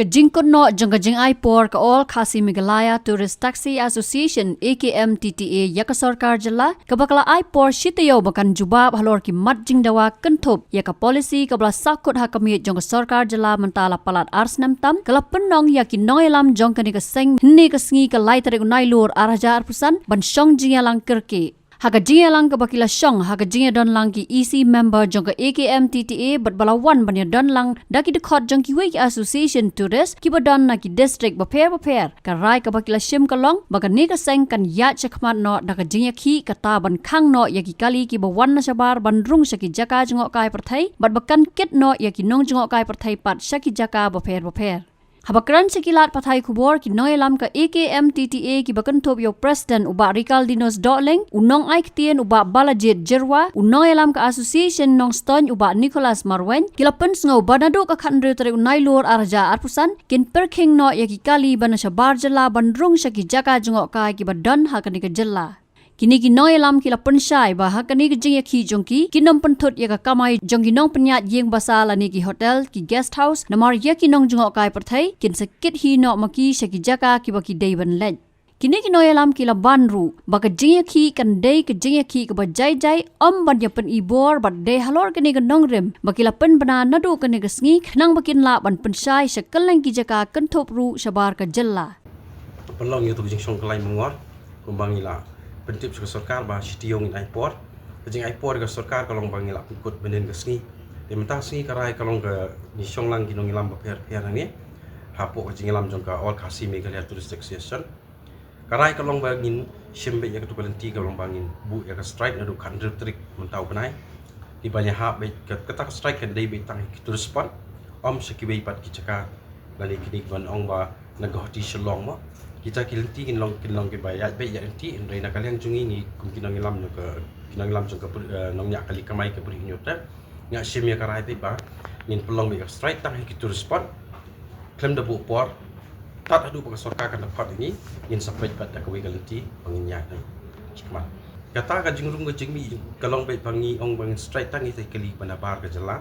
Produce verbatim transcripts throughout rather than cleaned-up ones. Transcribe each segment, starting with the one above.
Jingkut noh jong ka jingai por ka All Khasi Meghalaya Tourist Taxi Association, A K M T T A, ïa ka sorkar jylla, kaba ka la ai por shi taïew ba kan jubab halor ki mat jingdawa kynthup ïa ka policy kaba la sahkut ha ka miej jong ka sorkar jylla mynta la palat ar snem tam, ka la pynong ïa ki nongïalam jong kane ka seng hynne ka sngi ka lai tarik u Nailur ar hajar arphew san ban shong jingïalang kyrkieh. Ha ka jingïalang kaba ki la shong ha ka jingïadon lang ki E C member jong ka A K M T T A bad ba la wan ban ïadon lang da ki dkhot jong kiwei ki association tourist kiba don na ki district bapher bapher, ka rai kaba ki la shim ka long ba kane ka seng kan ïaid shakhmat noh da ka jingïakhih kata ban khang noh ïa ki kali kiba wan na shabar ban rung sha ki jaka jngohkai pyrthei bad ba kan kit noh ïa ki nongjngohkai pyrthei pat sha ki jaka bapher bapher. Haba kren sha ki lad pathai khubor, ki nongïalam ka A K M T T A kiba kynthup ïa u President u Bah Rikaldinus Dohling, u nongai ktien u Bah Balajied Jyrwa, u nongïalam ka Association Nongstoiñ u Bah Nicholas Marwein, ki la pynsngew ba naduh ka khathynriew tarik u Nailur ar hajar arphew san kin pyrkhing noh ïa ki kali ba na shabar jylla ban rung sha ki jaka jngohkai kiba don ha kane ka jylla. Kine ki nongïalam ki la pynshai ba ha kane ka jingïakhih jong ki, kin ym pynthut ïa ka kamai jong ki nongpynïaid ïing basa lane ki hotel, ki guest house, namar ïa ki nongjngohkai pyrthei kin sa kit hi noh ma ki sha ki jaka kiba ki dei ban leit. Kine ki nongïalam ki la ban ruh ba ka jingïakhih kan dei ka jingïakhih kaba jai jai, ym ban ïa pyni bor bad dei halor kane ka nongrim ba ki la pynbna naduh kane ka sngi khnang ba kin lah ban pynshai sha kylleng ki jaka kynthup ruh shabar ka jylla. Pynlong ïa uto ka jingshong kyllai mangor kumba ngi la pyntip sha ka sorkar ba shi taïew ngin ai por. Ka jingai por ka sorkar ka long ba ngi la pynkut mynhynnin ka sngi. Te mynta ka sngi ka rai ka long ka ngi shong lang ki nongïalam bapher bapher hangne hapoh ka jingïalam jong ka All Khasi Meghalaya Tourist Association. Ka rai ka long ba ngin shim beit ïa katu ka lynti ka long ba ngin buh ïa ka strike naduh khathynriew tarik mynta u bnai. Te ban ïahap beit ka, kata ka strike kan dei beit tang ha ki tourist spot, ym sha kiwei pat ki jaka lane kine kiban ong ba na Guwahati, Shillong mo. Kita ki lynti kin long, kin long kiba ïaid beit ïaid lynti, hynrei na ka liang jong ngi, ngi kum ki nongïalam jong ka, ki nongïalam jong ka bri-, eh, nongñiah kali kamai ka Bri Hynñiewtrep, ngi la shim ïa ka rai beit ba ngin pynlong beit ïa ka strike tang ha ki tourist spot. Khlem da buh por tad haduh ba ka sorkar kan da khot ïa ngi, ngin sa peit pat da kawei ka lynti ba ngin ïaid shakhmat. Kata ka jingrung ka jingmih ka long beit ba ngi ong ba ngin strike tang ïa kita ki kali ba na bar ka jylla,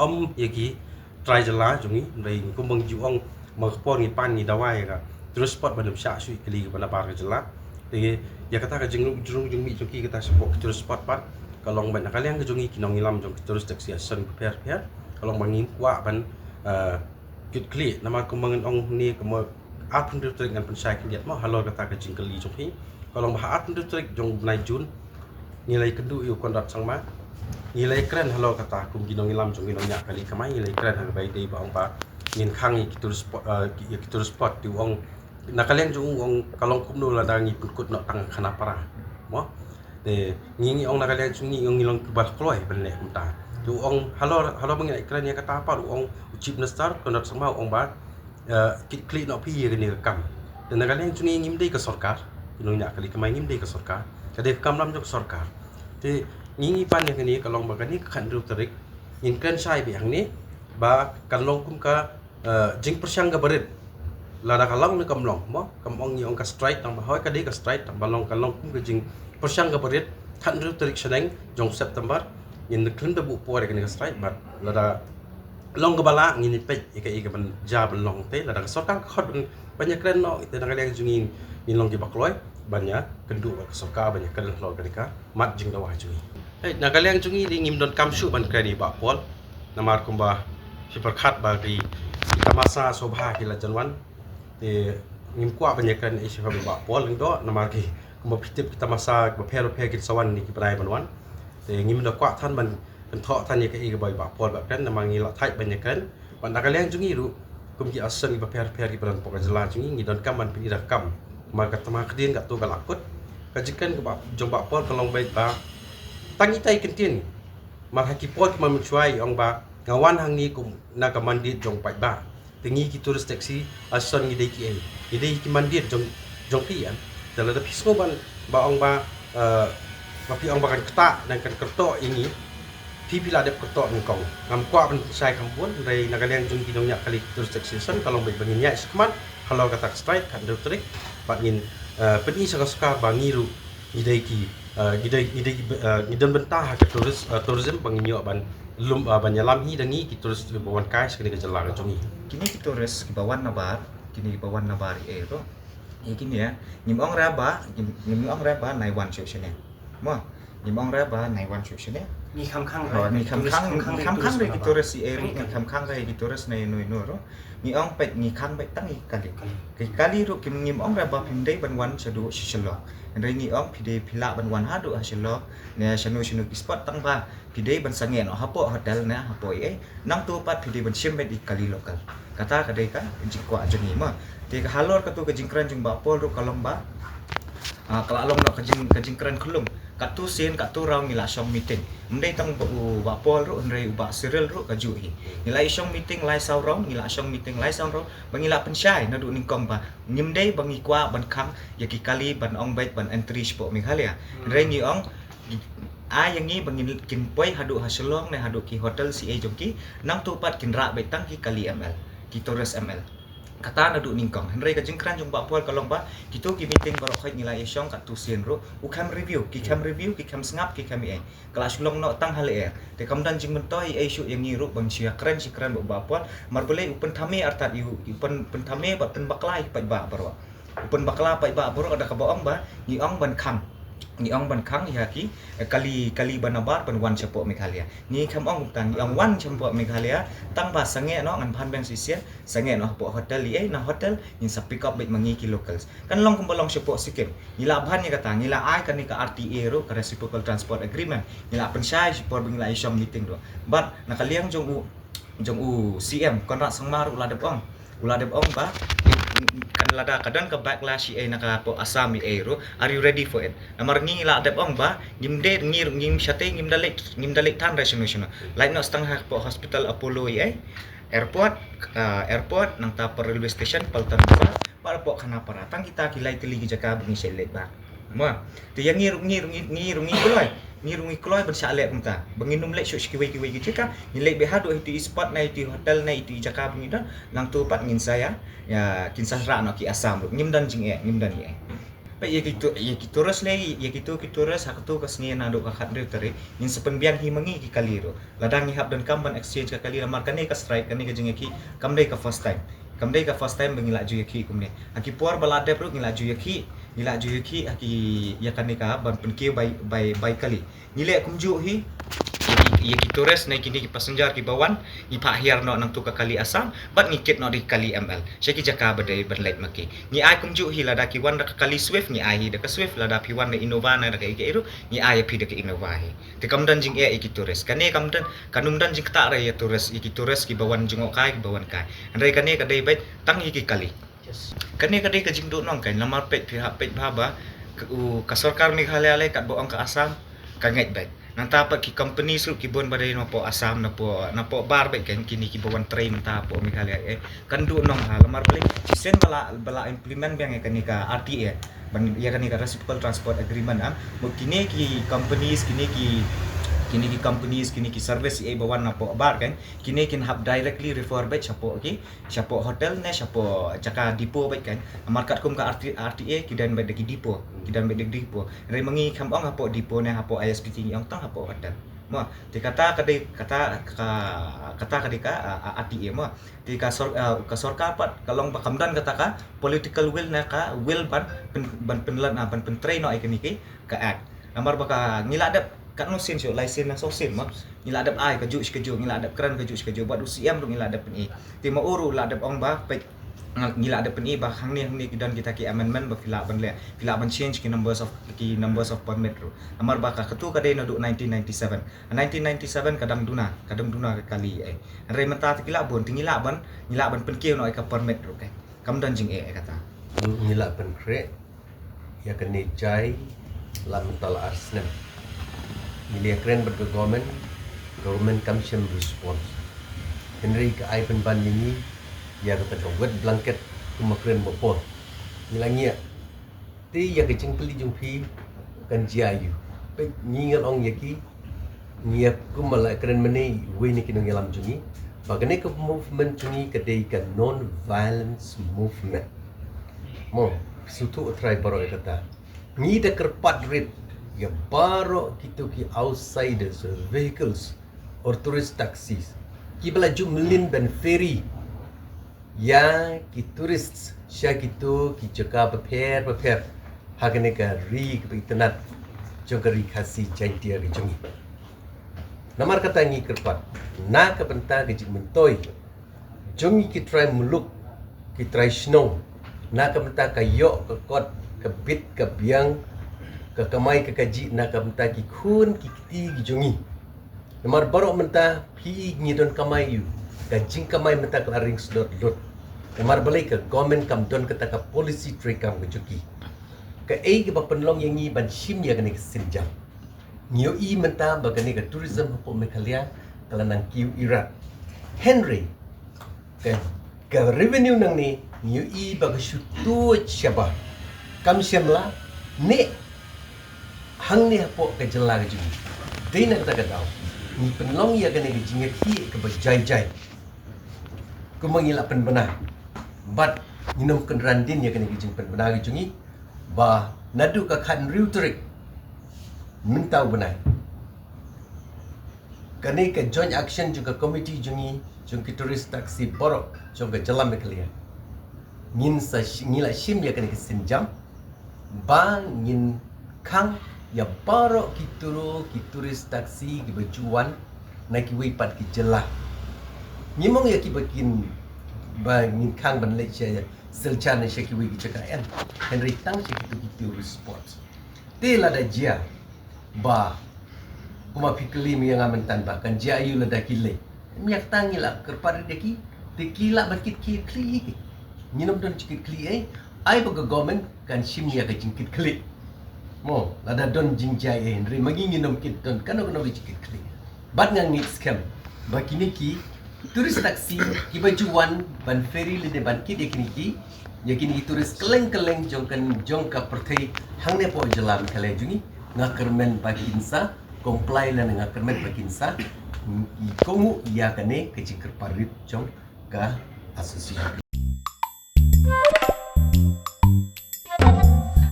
ym ïa ki trai jylla jong ngi, hynrei kumba ngi ju ong, ma ka por ngi pan ngi dawa ïa ka tourist spot ban ym shah shuh ïa ki kali ba na bar ka jylla. Te ïa kata ka jingrung, jingrung jingmih jong ki kata shapoh ki tourist spot pat ka long beit na ka liang ka jong ngi ki nongïalam jong ki tourist taxi association bapher bapher ka long ba ngim kwah ban, eh, kit khlieh, namar kumba ngan ong hangne, kumba arphew hynriew tarik ngan pynshai khyndiat mo halor kata ka jingkylli jong phi. Ka long ba ha arphew hynriew tarik jong u bnai June ngi la ïakynduh ïa u Conrad Sangma, ngi la ïakren halor kata kum ki nongïalam jong ki nongñiah kali kamai, ngi la ïakren ha kaba ïadei ba ong ba ngin khang ïa ki tourist spot, eh, ïa ki tourist spot. Te u ong, na ka liang jong u, u ong ka long kumno lada ngi pynkut noh tang khana para mo. Te ngi, ngi ong na ka liang jong ngi, ngi ong ngi long kiba kloi ban leh kumta. Te u ong halor, halor ba ngi la ïakren ïa kata pat, u ong, u Chief Minister Conrad Sangma u ong ba, eh, kit khlieh noh phi ïa kane ka kam. Te na ka liang jong ngi ngim dei ka sorkar, ki nongñiah kali kamai ngim dei ka sorkar. Ka dei ka kamram jong ka sorkar. Te ngi, ngi pan ïa kane ka long ba kane ka khathynriew tarik ngin kren shai beit hangne ba kan long kum ka, eh, jingpyrshang kaba rit. Lada ka long ne kam long mo, kam ong ngi ong ka strike tang ba hoi, ka dei ka strike tang ba long, ka long kum ka jingpyrshang kaba rit. Khathynriew tarik shaneng jong September ngin khlem da buh por ïa kane ka strike, bad lada long kaba lah ngin peit ïa kaei kaban jia ban long. Te lada ka sorkar ka khot ban, ban ïakren noh, te na ka liang jong ngi ngin long kiba kloi ban ïakynduh bad ka sorkar ban ïakren halor kane ka mat jingdawa jong ngi. Hei, na ka liang jong ngi te ngim donkam shuh ban kren ïa i Bah Paul, namar kumba phi pyrkhat ba ki, ki tamasa sngewbha ki la jan wan. Te ngim kwah ban ïakren ei shuh ïa i Bah Paul, ïa kata namar ki, kumba phi tip, ki tamasa bapher bapher kin sa wan ha kine ki bnai ban wan. Te ngim da kwah than ban kynthoh than ïa kaei kaba i Bah Paul ba kren, namar ngi la thait ban ïakren. Bad na ka liang jong ngi ruh kum ki association kiba pher pher kiba don hapoh ka jylla jong ngi, ngi donkam ban pyni da ka kam. Namar ka tama ka dien katto ka la kut. Ka jingkren kaba jong Bah Paul ka long beit ba tang itai kyntien. Namar ha ki por kiba mynshuwa i ong ba nga wan hangne kum na ka mandate jong paidbah. Te ngi ki tourist taxi association ngi dei kiei? Ngi dei ki mandate jong, jong phi, em. Te lada phi sngew ban, ba ong ba, eh, ba phi ong ba kan ktah ne kan kyrtoh ïa ngi, phi, phi la dep kyrtoh nyngkong. Ngam kwah ban shai kham bun, hynrei na ka liang jong ki nongñiah kali tourist taxi association ka long beit ba ngin ïaid shakhmat halor kata ka strike khathynriew tarik, bad ngin, eh, pyni sha ka sorkar ba ngi ruh ngi dei ki, eh, ngi dei, ngi dei ki, eh, ngi don bynta ha ka tourist, eh, tourism, ba ngin ïoh ban lum, ah, ban ïalam hi da ngi ki tourist ba wan kai sha kane ka jylla ka jong ngi. Kine ki tourist kiba wan nabar, kine kiba wan nabar ïa ero. Ïa kine ïa, ngim ong ra ba, ngim, ngim ong ra ba nai wan shuh shane. Mo, ngim ong ra ba nai wan shuh shane. Ngi kham khang, oh, ra ngi kham khang, kham khang, ngi kham khang ra ki tourist ïa ero, ngi kham khang ra ki tourist na ino ino ro. Ngi ong peit ngi khang peit tang ïa ki kali. Kali. Ki kali ruh kim ngim ong ra ba phim dei ban wan shaduh sha Shillong. Hynrei ngi ong phi dei phi lah ban wan haduh ha Shillong ne shano shano ki spot tang ba phi dei ban sangeh noh hapoh hotel ne hapoh ei. Nangtu pat phi dei ban shim beit ïa ki kali local. Kata ka dei ka jingkwah jong ngi mo. Te ka halor katu ka jingkren jong Bah Paul ruh ka long ba, ah, ka la long noh ka jing, ka jingkren khlung. Katu sien katu raw ngi la shong meeting. Ym dei tang ba u Bah Paul ruh hynrei u Bah Cyril ruh ka juh hi. Ngi la ïa shong meeting lai saw round, ngi la shong meeting lai saw round. Ba ngi la pynshai naduh nyngkong ba ngim dei ba ngi kwah ban khang ïa ki kali ban ong beit ban entry shapoh Meghalaya. Hynrei ngi ong ai ïa ngi ba ngin kin poi haduh ha Shillong ne haduh ki hotel C A jong ki, nangtu pat kin rah beit tang ki kali M L, ki tourist M L. Kata naduh nyngkong. Hynrei ka jingkren jong Bah Paul ka long ba kitu ki meeting baroh khoit ngi la ïa shong katu sien ruh. U khem review, ki khem review, ki khem sngap, ki khem ei. Ka la shu long noh tang ha lyer. Te kam don jingmyntoi ei shuh ïa ngi ruh ban shu ïa kren, shu kren bad Bah Paul. Mar balei u pynthame artat ïa u, u pyn, pynthame bad pynbakla ïa ki paidbah baroh. U pynbakla paidbah baroh da kaba ong ba ngi ong ban khang. Ngi ong ban khang ïa ki, eh, kali, kali ba nabar ban wan shapoh Meghalaya. Ngi khem ong kumta, ngi ong wan shapoh Meghalaya tang ba sangeh noh ngan ban biang shisien, sangeh noh hapoh hotel ïa ei, na hotel ngin sa pick up beit ma ngi ki locals. Kan long kumba long shapoh Sikkim. Ngi la ban ïa kata, ngi la ai kane ka R T A ruh, ka Reciprocal Transport Agreement. Ngi la pynshai shipor ba ngi la ïa shong meeting ruh. Bad na ka liang jong u, jong u C M Conrad Sangma ruh u la dep ong. U la dep ong ba kan lada ka don ka backlash ïa ei na ka poh Assam ïa ei ruh, are you ready for it? Namar ngi la dep ong ba ngim dei, ngi ruh ngim shate, ngim da leit, ngim da leit than re shano shano. Lait noh tang hapoh hospital Apollo ïa ei, airport, ah, airport, nangta hapoh railway station Paltan Bazar, bad hapoh Khanapara. Tang kita ki lai tylli ki jaka ba ngi shait leit bha. Mo, te ïa ngi ruh, ngi ruh, ngi, ngi ruh ngi kloi. Ngi ruh ngi kloi ban shah leh kumta. Ba ngin ym leit shuh sha kiwei kiwei ki jaka. Ngin leit beit haduh ïa itu i spot ne itu i hotel ne itu i jaka ba ngi don. Nangtu pat ngin sa ïa, ïa, kin sa rah noh ki Assam ruh. Ngim don jingeh, ngim don jingeh. Peit ïa kitu, ïa ki tourist lei, ïa kitu ki tourist ha katu ka sngi naduh ka khathynriew tarik. Ngin sa pynbiang hi ma ngi ki kali ruh. Lada ngi hap donkam ban exchange ka kali namar kane ka strike, kane ka jingïakhih kam dei ka first time. Kam dei ka first time ba ngi la ju ïakhih kumne. Ha ki por ba la dep ruh ngi la ju ïakhih, ngi la ju ïakhih ha ki, ïa kane ka ban pynkiew bai, bai, bai kali. Ngi leh kumjuh hi ïa ki, ïa ki tourist ne kine ki passenger kiba wan, ngi phah hiar noh nangtu ka kali Assam bad ngi kit noh da ki kali M L sha ki jaka ba dei ban leit ma ki. Ngi ai kumjuh hi, lada ki wan da ka kali Swift ngi ai hi da ka Swift, lada phi wan da Innova ne da kaei kaei ruh ngi ai ïa phi da ka Innova hi. Te kam don jingeh ïa ki tourist. Kane kam don, kan ym don jingktah re ïa tourist, ïa ki tourist kiba wan jngoh kai, kiba wan kai. Hynrei kane ka dei beit tang ïa ki kali. Yes. Kane ka dei ka jingduhnong kan, namar peit phi hap peit bha ba ka, u, ka sorkar Meghalaya lei katba ong ka Assam ka ngeit beit. Nangta pat ki company ruh ki bun ba dei napoh Assam, napoh, napoh bar beit kan, kine kiba wan trei mynta hapoh Meghalaya, eh. Kan duhnong ha, lamar balei shisien ba la, ba la implement biang ïa kane ka R T A, ban ïa kane ka Reciprocal Transport Agreement, ah. Mut kine ki companies, kine ki, kine ki companies, kine ki service ïa ba wan napoh bar kan, kine kin hap directly refer beit shapoh ki, shapoh hotel ne shapoh jaka depot beit kan. Namar katkum ka R T, R T A ki don beit da ki depot, ki don beit da ki depot. Hynrei ma ngi kham ong hapoh depot ne hapoh I S P T, ngi ong tang hapoh hotel. Mo, te kata ka dei, kata ka, kata ka dei ka, ah, ah, R T A mo. Te ka sor-, ah, ka sorkar pat ka long ba kam don kata ka political will ne ka will ban pyn-, ban pynlong, ah, ban pyntrei noh ïa kane ki ka act. Namar ba ka ngi la dep katno sien shuh, lai sien ne saw sien mo. Ngi la dep ai kajuh shi kajuh, ngi la dep kren kajuh shi kajuh, bad u C M ruh ngi la dep pyni. Te ma u ruh la dep ong ba peit, ngi la dep pyni ba hangne hangne ki don kita ki amendment ba phi lah ban leh, phi lah ban change ki numbers of, ki numbers of permit ruh. Namar ba ka katu ka dei naduh nineteen ninety-seven. Nineteen ninety-seven ka dang duna, ka dang duna ka kali, eh. Hynrei mynta te ki lah bun, te ngi lah ban, ngi lah ban pynkiew noh ïa ka permit ruh, eh. Kam don jingeh ïa kata. Ngi lah pynkhreh ïa kane jai la mynta la ar snem. Ngi la ïakren bad ka government, government kam shym response. Hynrei ka ai pynban ïa ngi ïa kata ka wet blanket, kumba kren bapor. Ngi la ngiah. Te ïa ka jingkylli jong phi kan jia ïa u. Peit, ngi ngan ong ïa ki, ngi ïa, kumba la kren mynne uwei na ki nongïalam jong ngi, ba kane ka movement jong ngi ka dei ka non violence movement. Mo, sngewthuh U Trai baroh ïa kata. Ngi da kyrpad rit ïa baroh kito ki outsiders vehicles or tourist taxis kiba la ju mlien ban ferry ïa ki tourists sha kito ki jaka bapher bapher ha kane ka ri kaba itynnad jong ka ri Khasi Jaiñtia ka jong ngi. Namar kata ngi kyrpad na ka bynta ka jingmyntoi jong ngi ki trai muluk, ki trai shnong, na ka bynta ka ïoh ka kot, ka bit ka biang, ka kamai ka kajih na ka bynta ki khun ki kti ki jong ngi. Namar baroh mynta phi ngi don kamai ïa u, ka jingkamai mynta ka la ring slot lut. Namar balei ka government kam don kata ka policy treikam ka jong ki. Kaei kaba pynlong ïa ngi ban shim ïa kane ka sienjam? Ngi ïohi mynta ba kane ka tourism hapoh Meghalaya ka la nang kiew irat. Hynrei ka, ka revenue nangne ngi ïohi ba ka shu tuid shabar. Kam shym la neh hangne hapoh ka jylla ka jong ngi. Dei na kata ka daw ngi pynlong ïa kane ka jingïakhih kaba jai jai. Kumba ngi la pynbna bad ngin ym kynran dien ïa kane ka jingpynbna ka jong ngi ba naduh ka khathynriew tarik mynta u bnai, kane ka joint action jong ka committee jong ngi jong ki tourist taxi baroh jong ka jylla Meghalaya, ngin sa sh-, ngi la shim ïa kane ka sienjam ba ngin khang ïa baroh ki turu ki tourist taxi kiba ju wan na kiwei pat ki jylla. Ngim ong ïa kiba kin, ba ngin khang ban leit sha Silchar ne sha kiwei ki jaka, em. Hynrei tang sha kito ki tourist spot. Te lada jia ba kumba phi kylli ïa nga mynta ba kan jia aïu lada ki leit, em, ïa kata ngi la kyrpad rit ïa ki. Te ki lah ban kit, kit khlieh ïa ki. Ngin ym don jingkit khlieh ei. Ai ba ka government kan shim ïa ka jingkit khlieh. Mo, lada don jingjia ei, hynrei ma ngi ngin ym kit, don kano kano ka jingkit khlieh. Bad nga ngeit skhem ba kine ki tourist taxi kiba ju wan ban ferry lane ban kit ïa kine ki, ïa kine ki tourist kylleng kylleng jong ka, jong ka pyrthei hangne hapoh jylla Meghalaya jong ngi, nga kyrmen ba kin sa comply lane nga kyrmen ba kin sa, mm, ïa kohnguh ïa kane ka jingkyrpad rit jong ka association.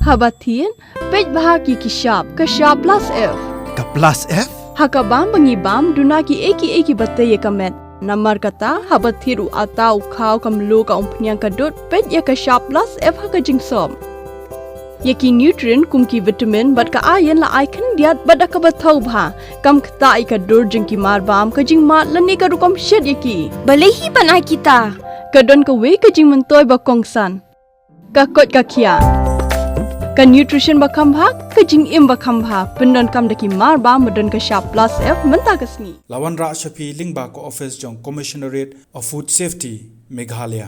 Haba thied, peit bha ki ki shap, ka shap plus F. Ka plus F? Ha ka bam ba ngi bam, duna kiei kiei kiba tei ïa ka met. Namar kata, haba thied u atta, u khaw, ka mluh, ka umphniang, ka dud, peit ïa ka shap plus F ha ka jingsop. Ïa ki nutrient kum ki vitamin bad ka iron la ai khyndiat bad da kaba thaw bha. Kam ktah ïa ka dur jong ki marbam, ka jingmad lane ka rukom shet ïa ki. Balei hi ban ai kita? Ka don kawei ka jingmyntoi ba kongsan. Ka koit ka khiah. Ka nutrition ba kham bha, ka jingim ba kham bha. Pyndonkam da ki marbam ba don ka shap plus F mynta ka sngi. La wanrah sha phi lyngba ka office jong Commissionerate of Food Safety, Meghalaya.